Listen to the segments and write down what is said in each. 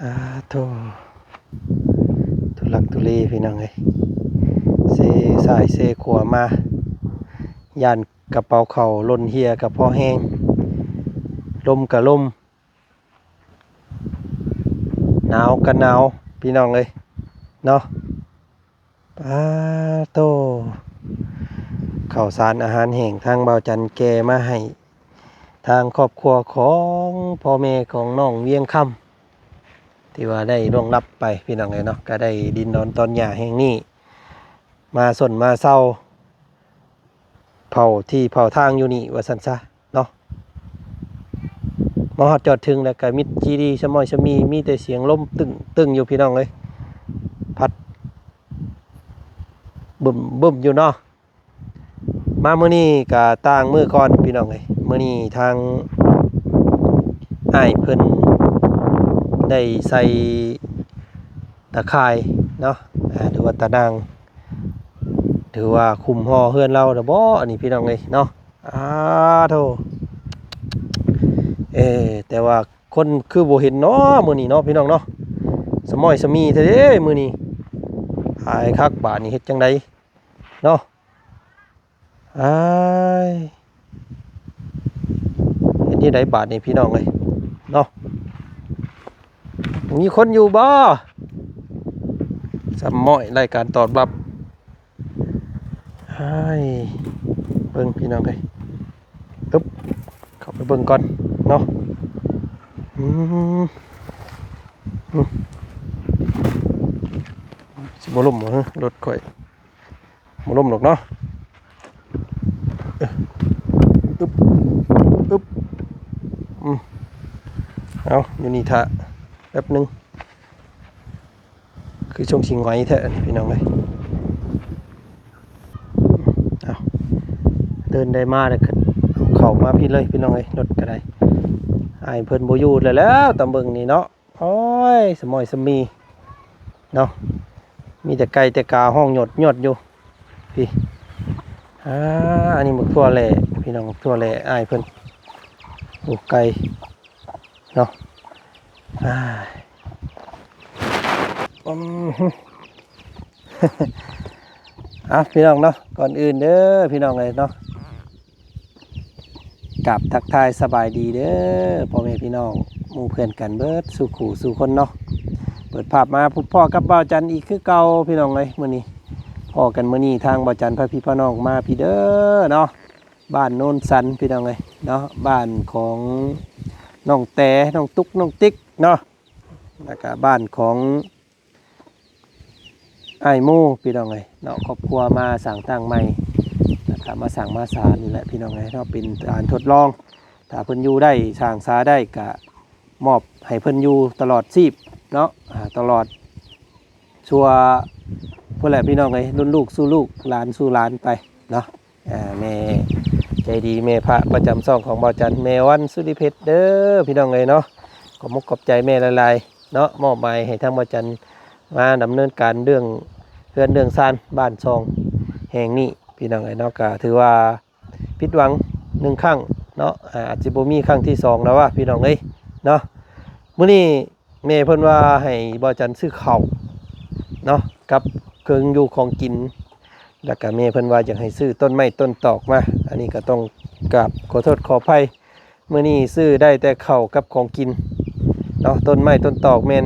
ອາໂທ້ ທຸລັກທຸເລພີ່ນ້ອງເອີຍ ເຊຊ້າຍເຊຂວາມາ ຢ້ານກະເປົາເຂົ້າຫຼົ່ນເຮ່ຍກະພໍແຮງ ລົມກະລົມ ໜາວກະໜາວພີ່ນ້ອງເອີຍເນາະ. ປາໂທ້ ເຂົ້າສານອາຫານແຫ້ງທາງບ່າວຈັນແກ່ມາໃຫ້ທາງຄອບຄົວຂອງພໍ່ແມ່ຂອງນ້ອງວຽງຄຳ ທີ່ວ່າໄດ້ລ່ວງລັບໄປພີ່ນ້ອງເອີຍເນາະ ກະໄດ້ດິນດອນຕອນຫຍ້າແຫ່ງນີ້ ມາຊົນມາເຊົາ ເຝົ້າທີ່ເຝົ້າທາງຢູ່ນີ້ວ່າຊັ້ນຊະເນາະ. ມາຮອດຈອດເຖິງແລ້ວກະມິດຈີດີສະໝ້ອຍສະມີ ມີແຕ່ສຽງລົມຕຶ້ງໆຢູ່ພີ່ນ້ອງເອີຍ ພັດບຶ້ມໆຢູ່ເນາະ. ມາມື້ນີ້ກະຕ່າງມື້ກ່ອນພີ່ນ້ອງເອີຍ ມື້ນີ້ທາງອ້າຍເພິ່ນໄດ້ໃສ່ຕາຂ່າຍເນາະ ອາ ຫຼືວ່າຕາໜ່າງ ຖືວ່າຄຸ້ມຫໍ່ເຮືອນລາວແລ້ວບໍ ອັນນີ້ພີ່ນ້ອງເອີຍເນາະ. ອາໂທ້ ເອີ ແຕ່ວ່າຄົນຄືບໍ່ເຫັນເນາະມື້ນີ້ເນາະ ພີ່ນ້ອງເນາະ ສະໝ້ອຍສະມີແທ້ເດ້ມື້ນີ້ ອາຍຄັກບາດນີ້ເຮັດຈັ່ງໃດເນາະ ອາຍ ເຮັດຈັ່ງໃດບາດນີ້ພີ່ນ້ອງເອີຍເນາະ. ມີຄົນຢູ່ບໍ່? ສະໝ້ອຍ ລາຍການຕອບຮັບ ເຮີ້ຍ ເບິ່ງພີ່ນ້ອງເອີຍ ອຶບ ເຂົ້າໄປເບິ່ງກ່ອນເນາະ. ອືມ ອືມ ຊິບໍ່ລົ້ມບໍ່ ລົດຂ້ອຍ? ບໍ່ລົ້ມດອກເນາະ. ອຶບ ອຶບ ອືມ ເອົາ ຢູ່ນີ້ຖ້າແປັບໜຶ່ງ ຄືຊ່ວງຊິຫງອຍແທ້ ພີ່ນ້ອງເອີຍ. ເອົາ ເດີນໄດ້ມາແລ້ວ ເຂົ້າມາພີ້ເລີຍ ພີ່ນ້ອງເອີຍ. ລົດກະໄດ້ ອ້າຍເພິ່ນບໍ່ຢູ່ແລ້ວ ຕາມເບິ່ງນີ້ເນາະ. ໂອ້ຍ ສະໝ້ອຍສະມີເນາະ ມີແຕ່ໄກ່ແຕ່ກາຮ້ອງຍອດໆຢູ່ພີ້. ອາ ອັນນີ້ໝາກຖົ່ວແຫຼ່ ພີ່ນ້ອງ ໝາກຖົ່ວແຫຼ່ອ້າຍເພິ່ນ ໂອ້ ໄກ່ເນາະ. ອາ ອືມ ເອົາ ພີ່ນ້ອງເນາະ ກ່ອນອື່ນເດີ ພີ່ນ້ອງເອີຍເນາະ ກາບທັກທາຍສະບາຍດີເດີ ພໍ່ແມ່ພີ່ນ້ອງ ໝູ່ເພື່ອນກັນເບິດສູ່ຄູ່ສູ່ຄົນເນາະ. ເປີດພາບມາພົບພໍ້ກັບບ່າວຈັນອີກຄືເກົ່າ ພີ່ນ້ອງເອີຍ. ມື້ນີ້ພໍ້ກັນ ມື້ນີ້ທາງບ່າວຈັນພາພີ່ພານ້ອງມາພີ້ເດີເນາະ ບ້ານໂນນສັນ ພີ່ນ້ອງເອີຍເນາະ ບ້ານຂອງນ້ອງແຕ ນ້ອງຕຸກ ນ້ອງຕິກເນາະ ແລ້ວກະບ້ານຂອງ ອ້າຍໝູ່ ພີ່ນ້ອງເອີຍເນາະ. ຄອບຄົວມາສ້າງຕັ້ງໃໝ່ ແລ້ວກະມາສ້າງມາສານີ້ແຫຼະ ພີ່ນ້ອງເອີຍເນາະ ເປັນການທົດລອງ. ຖ້າເພິ່ນຢູ່ໄດ້ ສ້າງສາໄດ້ ກະມອບໃຫ້ເພິ່ນຢູ່ຕະຫຼອດຊີບເນາະ ອາ ຕະຫຼອດຊົ່ວພຸ້ນແຫຼະ ພີ່ນ້ອງເອີຍ ລຸ້ນລູກສູ່ລູກ ຫຼານສູ່ຫຼານໄປເນາະ. ອາ ແມ່ໃຈດີ ແມ່ພະປະຈຳຊ່ອງຂອງບ່າວຈັນ ແມ່ວັນ ສຸລິເພັດເດີ ພີ່ນ້ອງເອີຍເນາະ. ຂອບມຸກຂອບໃຈແມ່ຫຼາຍໆເນາະ ມອບໝາຍໃຫ້ທາງບ່າວຈັນມາດຳເນີນການເລື່ອງເຮືອນເລື່ອງຊານບ້ານຊ່ອງແຫ່ງນີ້ ພີ່ນ້ອງເອີຍເນາະ. ກະຖືວ່າຜິດຫວັງໜຶ່ງຄັ້ງເນາະ ອາ ອາດຊິບໍ່ມີຄັ້ງທີສອງແລ້ວວະ ພີ່ນ້ອງເອີຍເນາະ. ມື້ນີ້ ແມ່ເພິ່ນວ່າໃຫ້ບ່າວຈັນຊື້ເຂົ້າເນາະ ກັບເຄື່ອງຢູ່ຂອງກິນ ແລ້ວກະແມ່ເພິ່ນວ່າຢາກໃຫ້ຊື້ຕົ້ນໄມ້ຕົ້ນຕອກມາ. ອັນນີ້ກະຕ້ອງກາບຂໍໂທດຂໍອະໄພ ມື້ນີ້ຊື້ໄດ້ແຕ່ເຂົ້າກັບຂອງກິນເນາະ ຕົ້ນໄມ້ຕົ້ນຕອກແມ່ນ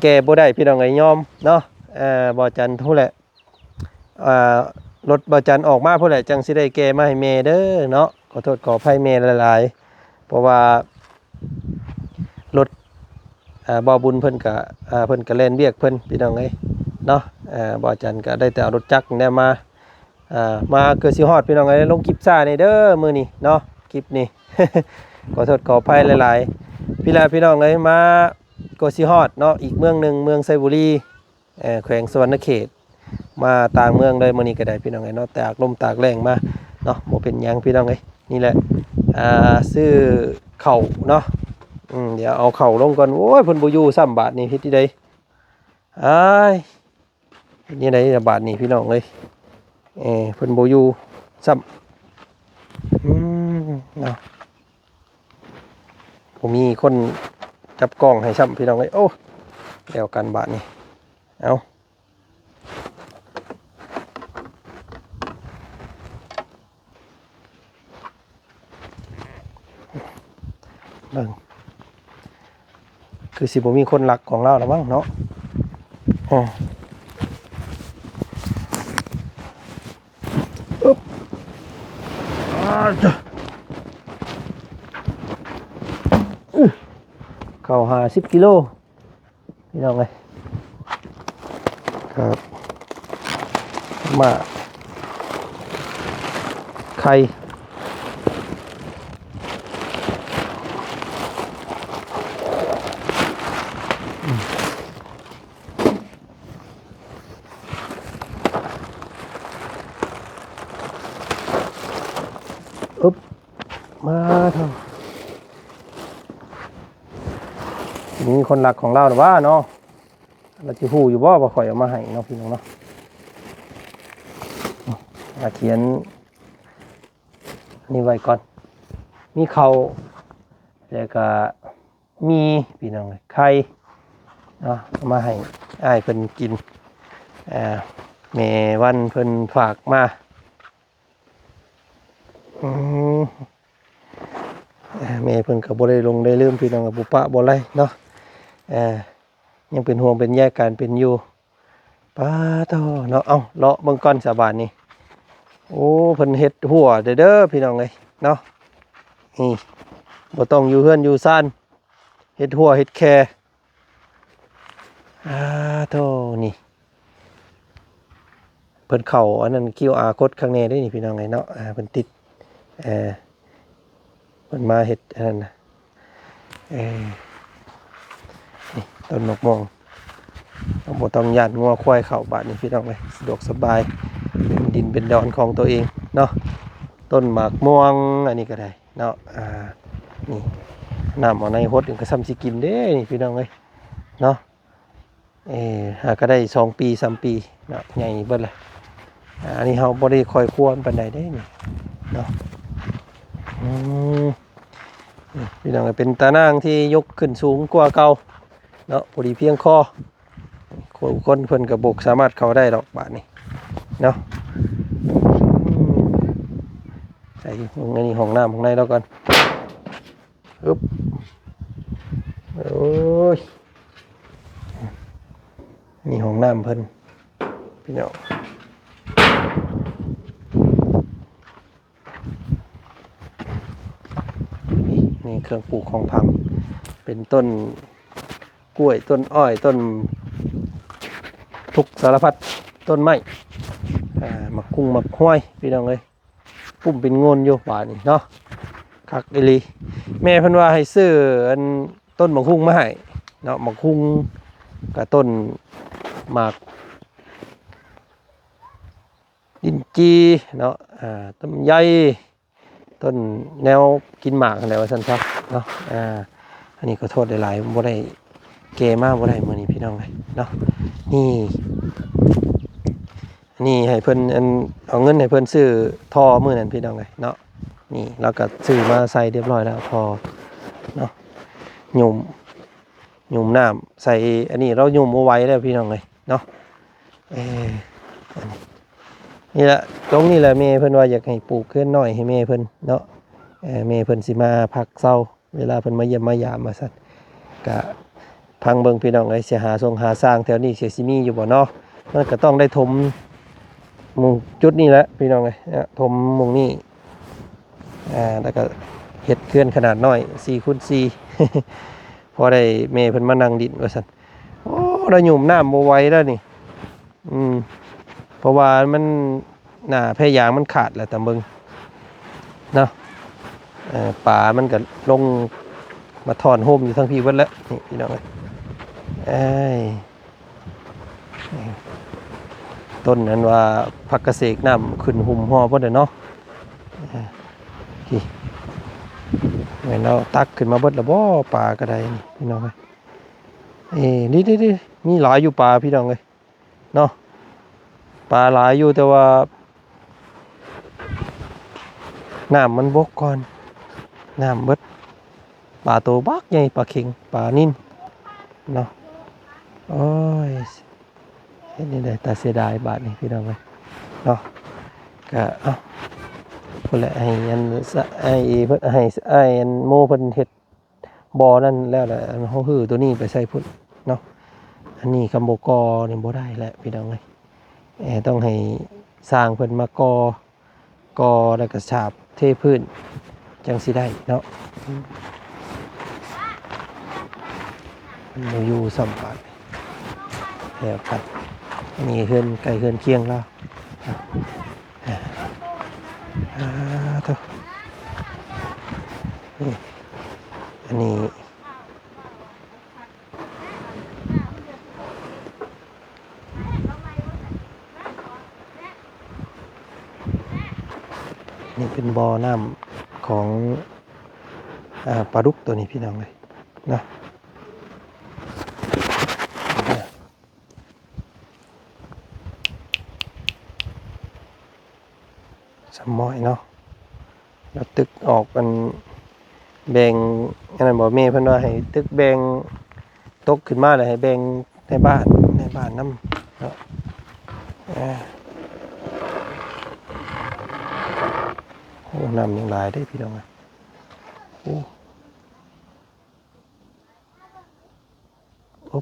ແກ່ບໍ່ໄດ້ ພີ່ນ້ອງເອີຍ ຍອມເນາະ. ເອີ ບ່າວຈັນພຸ້ນແຫຼະ ອ່າ ລົດບ່າວຈັນອອກມາພຸ້ນແຫຼະ ຈັ່ງຊິໄດ້ແກ່ມາໃຫ້ແມ່ເດີເນາະ. ຂໍໂທດຂໍອະໄພແມ່ຫຼາຍໆ ເພາະວ່າລົດ ອ່າ ບ່າວບຸນເພິ່ນກະ ອ່າ ເພິ່ນກະແລ່ນວຽກເພິ່ນ ພີ່ນ້ອງເອີຍເນາະ. ອ່າ ບ່າວຈັນກະໄດ້ແຕ່ເອົາລົດຈັກນີ້ແຫຼະມາ ອ່າ ມາເກືອບຊິຮອດ ພີ່ນ້ອງເອີຍ. ລົງຄລິບຊ້າແດ່ເດີມື້ນີ້ເນາະ ຄລິບນີ້ ຂໍໂທດຂໍອະໄພຫຼາຍໆ. ພີ້ລະ ພີ່ນ້ອງເອີຍ ມາເກືອບຊິຮອດເນາະ ອີກເມືອງໜຶ່ງ ເມືອງໄຊບູລີ ເອີ ແຂວງສະຫວັນນະເຂດ ມາຕ່າງເມືອງເລີຍມື້ນີ້ກະໄດ້ ພີ່ນ້ອງເອີຍເນາະ. ຕາກລົມຕາກແລ້ງມາເນາະ ບໍ່ເປັນຫຍັງ ພີ່ນ້ອງເອີຍ. ນີ້ແຫຼະ ອ່າ ຊື້ເຂົ້າເນາະ ອືມ ດຽວເອົາເຂົ້າລົງກ່ອນ. ໂອ້ຍ ເພິ່ນບໍ່ຢູ່ຊ້ຳບາດນີ້ ເຮັດຈັ່ງໃດ ອ້າຍ ເຮັດຈັ່ງໃດລະບາດນີ້ ພີ່ນ້ອງເອີຍ. ເອີ ເພິ່ນບໍ່ຢູ່ຊ້ຳ ອືມ ເນາະ. ບໍ່ມີຄົນ ຈັບກ້ອງໃຫ້ຊ້ຳ ພີ່ນ້ອງເອີຍ. ໂອ້ ແລ້ວກັນບາດນີ້ ເອົາ ເບິ່ງ ຄືຊິບໍ່ມີຄົນລັກຂອງລາວລະມັ້ງເນາະ. ອາ ອຶບ ອາ ເຂົ້າຫ້າສິບກິໂລ ພີ່ນ້ອງເອີຍ. ຄັບ ມາໄຂ່ ອຶບ ມາເຖາະ. ມີຄົນລັກຂອງລາວແລ້ວຫວາເນາະ. ລາວຊິຮູ້ຢູ່ບໍ່ວ່າຂ້ອຍເອົາມາໃຫ້ເນາະ ພີ່ນ້ອງເນາະ. ອາ ຂຽນນີ້ໄວ້ກ່ອນ. ມີເຂົ້າ ແລ້ວກະມີ ພີ່ນ້ອງ ໄຂ່ເນາະ ເອົາມາໃຫ້ອ້າຍເພິ່ນກິນ. ອາ ແມ່ວັນເພິ່ນຝາກມາ. ອືມ ແມ່ເພິ່ນກໍບໍ່ໄດ້ຫຼົງໄດ້ລືມ ພີ່ນ້ອງ ບໍ່ປະບໍ່ໄລ່ເນາະ. ເອີ ຍັງເປັນຫ່ວງເປັນໃຍການເປັນຢູ່. ປາໂທ້ເນາະ. ເອົາ ເລາະເບິ່ງກ່ອນສະບາດນີ້. ໂອ້ ເພິ່ນເຮັດຮົ້ວເດີ ເດີພີ່ນ້ອງເອີຍເນາະ. ນີ້ ບໍ່ຕ້ອງຢູ່ເຮືອນຢູ່ຊານ ເຮັດຮົ້ວເຮັດແຄ. ອາໂທ້ ນີ້ ເພິ່ນເຂົ້າອັນນັ້ນ ຄິວອາໂຄດຂ້າງໃນເດ້ນີ້ ພີ່ນ້ອງເອີຍເນາະ. ອາ ເພິ່ນຕິດ ເອີ ເພິ່ນມາເຮັດອັນນັ້ນນະ. ເອີ ນີ້ ຕົ້ນໝາກມ່ວງ ບໍ່ຕ້ອງຢ້ານງົວຄວາຍເຂົ້າ. ບາດນີ້ ພີ່ນ້ອງເອີຍ ສະດວກສະບາຍ ເປັນດິນເປັນດອນຂອງຕົວເອງເນາະ. ຕົ້ນໝາກມ່ວງອັນນີ້ກໍໄດ້ ເນາະ. ອາ ນີ້ ນ້ຳເອົາໃນຫົດນີ້ກໍສ່ຳຊິກິນເດ້ນີ້ ພີ່ນ້ອງເອີຍເນາະ. ເອີ ຫາກໍໄດ້ສອງປີສາມປີເນາະ ໃຫຍ່ເບິດລະ. ອາ ອັນນີ້ເຮົາບໍ່ໄດ້ຄ່ອຍຄວນປານໃດເດ້ນີ້ເນາະ. ອືມ ນີ້ ພີ່ນ້ອງເອີຍ ເປັນຕາໜ່າງທີ່ຍົກຂຶ້ນສູງກວ່າເກົ່າເນາະ ພໍດີພຽງພໍ. ຄົນ ຄົນເພິ່ນກໍບໍ່ສາມາດເຂົ້າໄດ້ດອກບາດນີ້ເນາະ. ອືມ ໃສ່ຫ້ອງ ອັນນີ້ຫ້ອງນ້ຳຂ້າງໃນລາວກ່ອນ. ອຶບ ໂອ້ຍ ນີ້ຫ້ອງນ້ຳເພິ່ນ ພີ່ນ້ອງ. ນີ້ ນີ້ເຄື່ອງປູກຂອງຝັງ ເປັນຕົ້ນກ້ວຍ ຕົ້ນອ້ອຍ ຕົ້ນທຸກສາລະພັດຕົ້ນໄມ້ ອາ ໝາກກຸ້ງໝາກຫວາຍ ພີ່ນ້ອງເອີຍ. ປຸ້ມເປັນໂງ່ນຢູ່ບາດນີ້ເນາະ ຄັກອີ່ຫຼີ. ແມ່ເພິ່ນວ່າໃຫ້ຊື້ອັນຕົ້ນໝາກຫຸ່ງມາໃຫ້ເນາະ ໝາກຫຸ່ງກັບຕົ້ນໝາກລິ້ນຈີ່ເນາະ ອາ ລຳໄຍ ຕົ້ນແນວກິນໝາກຫັ້ນແຫຼະວ່າຊັ້ນຊະເນາະ. ອາ ອັນນີ້ຂໍໂທດຫຼາຍໆ ບໍ່ໄດ້ ແກ່ມາບໍ່ໄດ້ມື້ນີ້ພີ່ນ້ອງເອີຍເນາະ. ນີ້ ອັນນີ້ໃຫ້ເພິ່ນ ອັນ ເອົາເງິນໃຫ້ເພິ່ນຊື້ທໍ່ມື້ນັ້ນພີ່ນ້ອງເອີຍເນາະ. ນີ້ລາວກໍຊື້ມາໃສ່ຮຽບຮ້ອຍແລ້ວ ທໍ່ເນາະ ຫຍຸ່ມ ຫຍຸ່ມນ້ຳໃສ່. ອັນນີ້ລາວຫຍຸ່ມບໍ່ໄຫວແລ້ວພີ່ນ້ອງເອີຍເນາະ. ເອີ ອັນນີ້ ນີ້ລະ ຕົງນີ້ລະແມ່ເພິ່ນວ່າຢາກໃຫ້ປູກເຮືອນນ້ອຍໃຫ້ແມ່ເພິ່ນເນາະ. ເອີ ແມ່ເພິ່ນຊິມາພັກເຊົາ ເວລາເພິ່ນມາຢ້ຽມມາຢາມວ່າຊັ້ນ ກະຟັງເບິ່ງພີ່ນ້ອງເອີຍ ຊິຫາຊົງຫາຊ່າງແຖວນີ້ຊິ ຊິມີຢູ່ບໍ່ເນາະ. ມັນກະຕ້ອງໄດ້ຖົມໝ່ອງຈຸດນີ້ແຫຼະພີ່ນ້ອງເອີຍ ຖົມໝ່ອງນີ້ ອາ ແລ້ວກະເຮັດເຮືອນຂະໜາດນ້ອຍ ສີ່ຄູນສີ່ ພໍໄດ້ແມ່ເພິ່ນມານັ່ງຫຼິ້ນວ່າຊັ້ນ. ໂອ້ ລະຫຍຸ່ມນ້ຳບໍ່ໄຫວແລ້ວນີ້. ອືມ ເພາະວ່າມັນ ໜ້າແພຢາງມັນຂາດແລ້ວ ຕາມເບິ່ງເນາະ. ເອີ ປາມັນກໍລົງມາທ້ອນໂຮມຢູ່ທາງພີ້ເບິດແລ້ວ ນີ້ພີ່ນ້ອງເອີຍ. ເອີຍ ຕົ້ນນັ້ນວ່າຜັກກະເສກນ້ຳຂຶ້ນຫຸ້ມຫໍ່ເບິດແລ້ວເນາະ. ເອີ ນີ້ ແມ່ນເອົາຕັກຂຶ້ນມາເບິດແລ້ວບໍ່ ປາກໍໄດ້ ນີ້ພີ່ນ້ອງເອີຍ. ເອີ ນີ້ໆໆ ມີຫຼາຍຢູ່ປາ ພີ່ນ້ອງເອີຍ. ເນາະ ປາຫຼາຍຢູ່ ແຕ່ວ່ານ້ຳມັນບົກກ່ອນ ນ້ຳເບິດ ປາໂຕບັກໃຫຍ່ ປາເຂັງ ປານິນເນາະ. ໂອ້ຍ ເຮັດແນວໃດ ຕາເສຍດາຍບາດນີ້ພີ່ນ້ອງເອີຍເນາະ. ກະ ເອົ້າ ພຸ້ນແຫຼະ ໃຫ້ອັນ ໃຫ້ເພິ່ນ ໃຫ້ອ້າຍອັນໂມເພິ່ນເຮັດບໍ່ນັ້ນແລ້ວລະ ອັນເຮົາຮື້ໂຕນີ້ໄປໃສ່ພຸ້ນເນາະ. ອັນນີ້ຄຳບໍ່ກໍ່ນີ້ບໍ່ໄດ້ແຫຼະພີ່ນ້ອງເອີຍ. ເອີ ຕ້ອງໃຫ້ຊ່າງເພິ່ນມາກໍ່ ກໍ່ແລ້ວກໍສາບເທພື້ນ ຈັ່ງຊິໄດ້ເນາະ. ມັນບໍ່ຢູ່ຊ້ຳບາດ ແລ້ວກັນ. ອັນນີ້ເຮືອນໃກ້ເຮືອນຄຽງລາວ. ອາ ໂທ້ ນີ້ ອັນນີ້ ນີ້ເປັນບໍ່ນ້ຳຂອງ ອາ ປາດຸກໂຕນີ້ພີ່ນ້ອງເອີຍເນາະ. ສຳມອຍເນາະ ລະຕຶກອອກ ອັນ ແບ່ງ ອັນນັ້ນບໍ່ ແມ່ເພິ່ນວ່າໃຫ້ຕຶກແບ່ງ ຕົກຂຶ້ນມາແລ້ວໃຫ້ແບ່ງໃນບ້ານ ໃນບ້ານນຳເນາະ. ອາ ໂອ້ ນ້ຳຍັງຫຼາຍເດ້ພີ່ນ້ອງ. ໂອ້ ໂອ້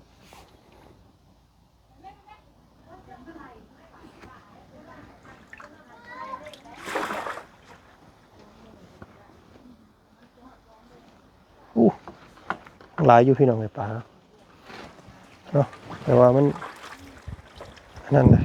ໂອ້ ຫຼາຍຢູ່ພີ່ນ້ອງເອີຍ ປາເນາະ ແຕ່ວ່າມັນ ອັນນັ້ນນະ.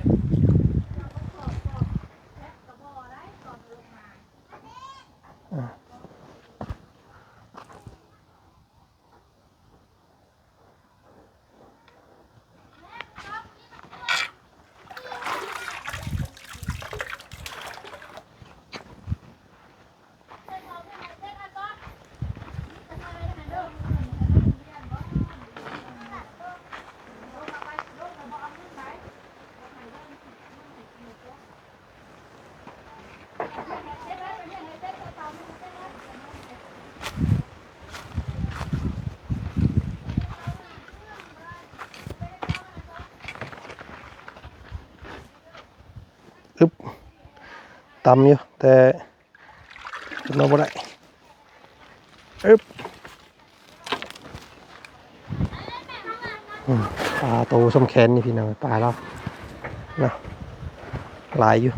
ອຶບ ຕ່ຳຢູ່ ແຕ່ຂຶ້ນມາບໍ່ໄດ້. ອຶບ ອືມ ປາໂຕສ່ຳແຂນນີ້ພີ່ນ້ອງ ປາລາວເນາະ ຫຼາຍຢູ່.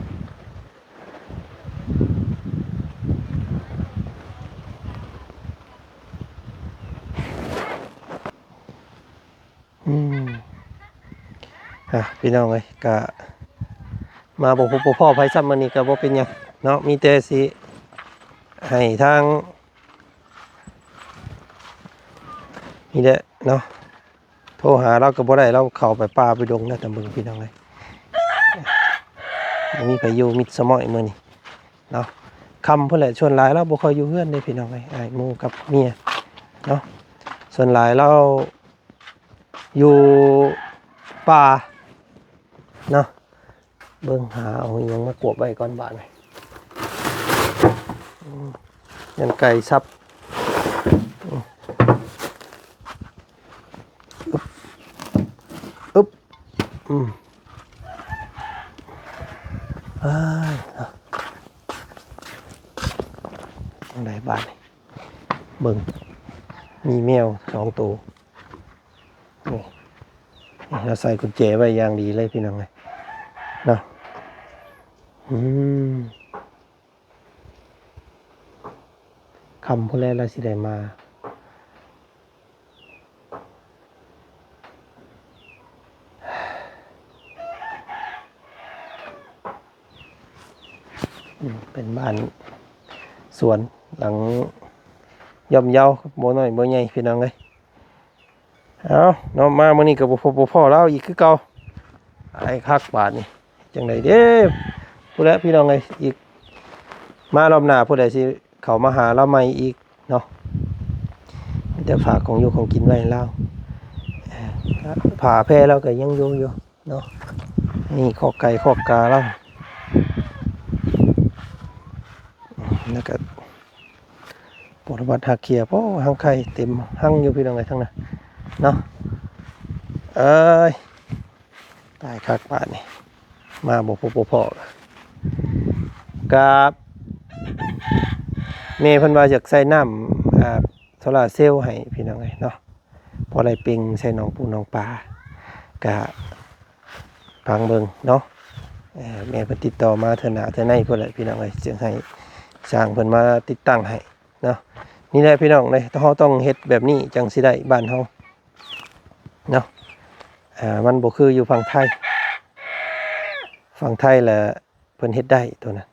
ອືມ ອ່ະ ພີ່ນ້ອງເອີຍ ກະມາບໍ່ພົບບໍ່ພໍ້ໃຜຊ້ຳມື້ນີ້ ກະບໍ່ເປັນຫຍັງເນາະ ມີແຕ່ຊິໃຫ້ທາງ ນີ້ແຫຼະເນາະ ໂທຫາລາວກໍບໍ່ໄດ້ ລາວເຂົ້າໄປປ່າໄປດົງແລ້ວ ຕາເບິ່ງພີ່ນ້ອງເອີຍ ບໍ່ມີໃຜຢູ່ ມິດສະມ້ອຍມື້ນີ້ເນາະ. ຄ່ຳພຸ້ນແຫຼະ ສ່ວນຫຼາຍລາວບໍ່ຄ່ອຍຢູ່ເຮືອນເດ້ພີ່ນ້ອງເອີຍ ອ້າຍໝູ່ກັບເມຍເນາະ ສ່ວນຫຼາຍລາວຢູ່ປ່າເນາະ. ເບິ່ງຫາເອົາອີ່ຫຍັງມາກວບໄວ້ກ່ອນບາດນີ້ ອືມ ຢ້ານໄກ່ສັບ ອືມ ອຶບ ອຶບ ອືມ ເອີຍ ຈັ່ງໃດບາດນີ້ ເບິ່ງ ມີແມວສອງໂຕ ນີ້ ນີ້ລາວໃສ່ກຸນແຈໄວ້ຢ່າງດີເລີຍພີ່ນ້ອງເອີຍເນາະ ອືມ ຄ່ຳພຸ້ນແຫຼະລາວຊິໄດ້ມາ ອືມ ເປັນບ້ານສວນຫຼັງຍ່ອມເຍົາ ບໍ່ນ້ອຍບໍ່ໃຫຍ່ພີ່ນ້ອງເອີຍ. ເອົາເນາະ ມາມື້ນີ້ກໍບໍ່ພົບບໍ່ພໍ້ລາວອີກຄືເກົ່າ ຫຼາຍຄັກບາດນີ້ ຈັ່ງໃດເດ້ ພຸ້ນແຫຼະພີ່ນ້ອງເອີຍ ອີກ ມາລອບໜ້າຜູ້ໃດຊິເຂົ້າມາຫາລາວໃໝ່ອີກເນາະ ມີແຕ່ຝາກຂອງຢູ່ຂອງກິນໄວ້ໃຫ້ລາວ ເອີ ຜ້າແພລາວກໍຍັງຢູ່ຢູ່ເນາະ ນີ້ຄອກໄກ່ຄອກກາລາວ ແລ້ວກໍ ປະຫວັດຮັກເຂຍ ໂອ້ ຮັງໄຂ່ເຕັມຮັງຢູ່ພີ່ນ້ອງເອີຍ ທາງນັ້ນເນາະ. ເອີຍ ຕາຍຄັກບາດນີ້ ມາບໍ່ພົບບໍ່ພໍ້ ກະແມ່ເພິ່ນວ່າຢາກໃສ່ນ້ຳ ອ່າ ໂຊລາເຊວໃຫ້ພີ່ນ້ອງເອີຍເນາະ ພໍໄດ້ເປັ່ງໃສ່ໜອງປູໜອງປາ ກະຟັງເບິ່ງເນາະ. ເອີ ແມ່ເພິ່ນຕິດຕໍ່ມາເທື່ອໜ້າເທື່ອໃນພຸ້ນແຫຼະພີ່ນ້ອງເອີຍ ຈຶ່ງໃຫ້ຊ່າງເພິ່ນມາຕິດຕັ້ງໃຫ້ເນາະ. ນີ້ແຫຼະພີ່ນ້ອງເອີຍ ເຮົາຕ້ອງເຮັດແບບນີ້ຈັ່ງຊິໄດ້ບ້ານເຮົາເນາະ. ອ່າ ມັນບໍ່ຄືຢູ່ຝັ່ງໄທ ຝັ່ງໄທລະເພິ່ນເຮັດໄດ້ໂຕນັ້ນ.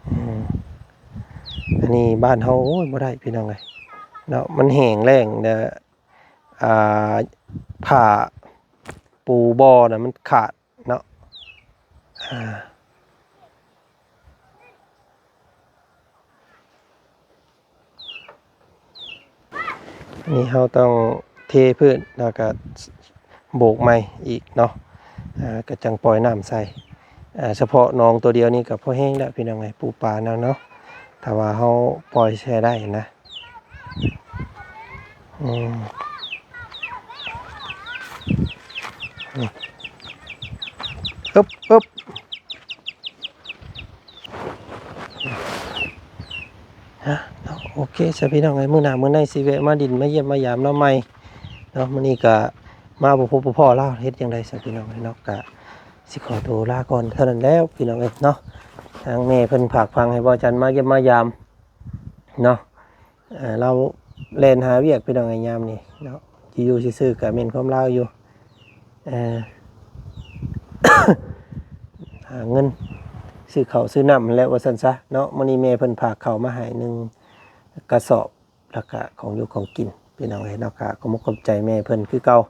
ອືມ ອັນນີ້ບ້ານເຮົາ ໂອ້ຍ ບໍ່ໄດ້ພີ່ນ້ອງເອີຍເນາະ ມັນແຫ້ງແລ້ງແລ້ວ ອ່າ ຜ້າປູບໍ່ນະມັນຂາດເນາະ. ອ່າ ນີ້ເຮົາຕ້ອງເທພື້ນ ແລ້ວກະໂບກໃໝ່ອີກເນາະ ເອີ ກະຈັ່ງປ່ອຍນ້ຳໃສ່. ເອີ ສະເພາະໜອງຕົວດຽວນີ້ກະພໍແຮງແລ້ວພີ່ນ້ອງເອີຍ ປູປານຳເນາະ ຖ້າວ່າເຮົາປ່ອຍໃຊ້ໄດ້ນະ. ອືມ ອຶບ ອຶບ. ຮະ ເນາະ ໂອເຄຊະພີ່ນ້ອງເອີຍ ມື້ໜ້າມື້ໃນຊິແວະມາດິນມາຢ້ຽມມາຢາມລາວໃໝ່ເນາະ. ມື້ນີ້ກະມາບໍ່ພົບບໍ່ພໍ້ລາວ ເຮັດຈັ່ງໃດຊະພີ່ນ້ອງເອີຍເນາະ ກະຊິຂໍໂຕລາກ່ອນເທົ່ານັ້ນແລ້ວພີ່ນ້ອງເອີຍເນາະ. ທາງແມ່ເພິ່ນຝາກຝັງໃຫ້ບ່າວຈັນມາຢ້ຽມມາຢາມເນາະ. ເອີ ລາວແລ່ນຫາວຽກພີ່ນ້ອງເອີຍ ຍາມນີ້ເນາະ ຢູ່ຊື່ໆກະແມ່ນຄວາມລາວຢູ່ ເອີ ຫາເງິນຊື້ເຂົ້າຊື້ນ້ຳຫັ້ນແຫຼະ ວ່າຊັ້ນຊະເນາະ. ມື້ນີ້ແມ່ເພິ່ນຝາກເຂົ້າມາໃຫ້ໜຶ່ງກະສອບ ແລ້ວກະຂອງຢູ່ຂອງກິນພີ່ນ້ອງເອີຍເນາະ. ກະຂອບອົກຂອບໃຈແມ່ເພິ່ນຄືເກົ່າ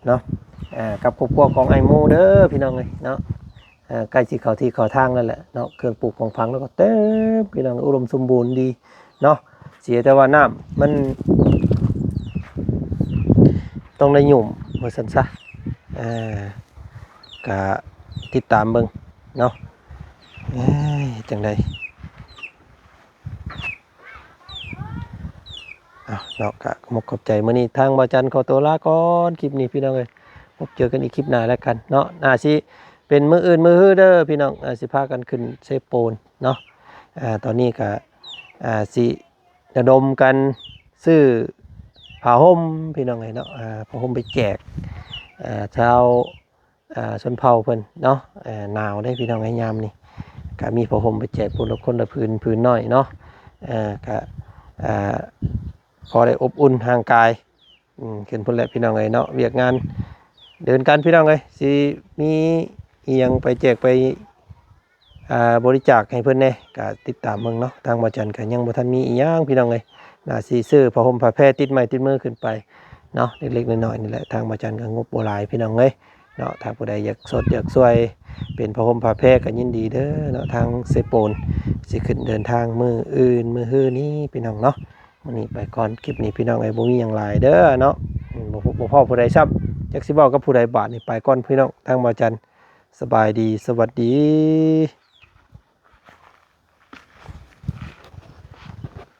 ເນາະ ເອີ ກັບຄອບຄົວຂອງອ້າຍໝູເດີພີ່ນ້ອງເອີຍເນາະ. ເອີ ໃກ້ຊິເຂົ້າທີ່ເຂົ້າທາງແລ້ວແຫຼະເນາະ ເຄື່ອງປູກຂອງຝັງລາວກະເຕັມພີ່ນ້ອງ ອຸດົມສົມບູນດີເນາະ. ເສຍແຕ່ວ່ານ້ຳມັນຕ້ອງໄດ້ຫຍຸ້ມ ວ່າຊັ້ນຊະ. ເອີ ກະຕິດຕາມເບິ່ງເນາະ ເອີຍ ຈັ່ງໃດ. ເອົາເນາະ ກະຂອບອົກຂອບໃຈ ມື້ນີ້ທາງບ່າວຈັນຂໍໂຕລາກ່ອນ ຄລິບນີ້ພີ່ນ້ອງເອີຍ ພົບເຈີກັນອີກຄລິບໜ້າແລ້ວກັນເນາະ. ໜ້າຊິເປັນມື້ອື່ນມື້ຮືເດີພີ່ນ້ອງ ເອີ ຊິພາກັນຂຶ້ນເຊໂປນເນາະ. ເອີ ຕອນນີ້ກະ ເອີ ຊິລະດົມກັນຊື້ຜ້າຫົ່ມພີ່ນ້ອງເອີຍເນາະ ເອີ ຜ້າຫົ່ມໄປແຈກ ເອີ ຊາວ ອ່າ ຊົນເຜົ່າເພິ່ນເນາະ. ເອີ ໜາວເດ້ພີ່ນ້ອງເອີຍ ຍາມນີ້ ກະມີຜ້າຫົ່ມໄປແຈກຜູ້ລະຄົນລະຜືນ ຜືນນ້ອຍເນາະ. ເອີ ກະ ອ່າ ພໍໄດ້ອົບອຸ່ນຮ່າງກາຍ ອືມ ຂຶ້ນພຸ້ນແຫຼະພີ່ນ້ອງເອີຍເນາະ. ວຽກງານເດີນກັນພີ່ນ້ອງເອີຍ ຊິມີອີ່ຫຍັງໄປແຈກໄປ ອ່າ ບໍລິຈາກໃຫ້ເພິ່ນແດ່ ກະຕິດຕາມເບິ່ງເນາະ. ທາງບ່າວຈັນກະຍັງບໍ່ທັນມີອີ່ຫຍັງພີ່ນ້ອງເອີຍ ໜ້າຊິຊື້ຜ້າຫົ່ມຜ້າແພຕິດໄມ້ຕິດມືຂຶ້ນໄປເນາະ ເລັກໆນ້ອຍໆນີ້ແຫຼະ. ທາງບ່າວຈັນກະງົບບໍ່ຫຼາຍພີ່ນ້ອງເອີຍເນາະ ຖ້າຜູ້ໃດຢາກສົດຢາກຊ່ວຍເປັນຜ້າຫົ່ມຜ້າແພກະຍິນດີເດີເນາະ. ທາງເຊໂປນຊິຂຶ້ນເດີນທາງມື້ອື່ນມື້ຮືນີ້ພີ່ນ້ອງເນາະ. ມື້ນີ້ໄປກ່ອນ ຄລິບນີ້ພີ່ນ້ອງເອີຍ ບໍ່ມີຫຍັງຫຼາຍເດີເນາະ ອືມ ບໍ່ພົບບໍ່ພໍ້ຜູ້ໃດຊ້ຳ ຈັກຊິເວົ້າກັບຜູ້ໃດບາດນີ້. ໄປກ່ອນພີ່ນ້ອງ ທາງບ່າວຈັນ ສະບາຍດີ ສະຫວັດດີ.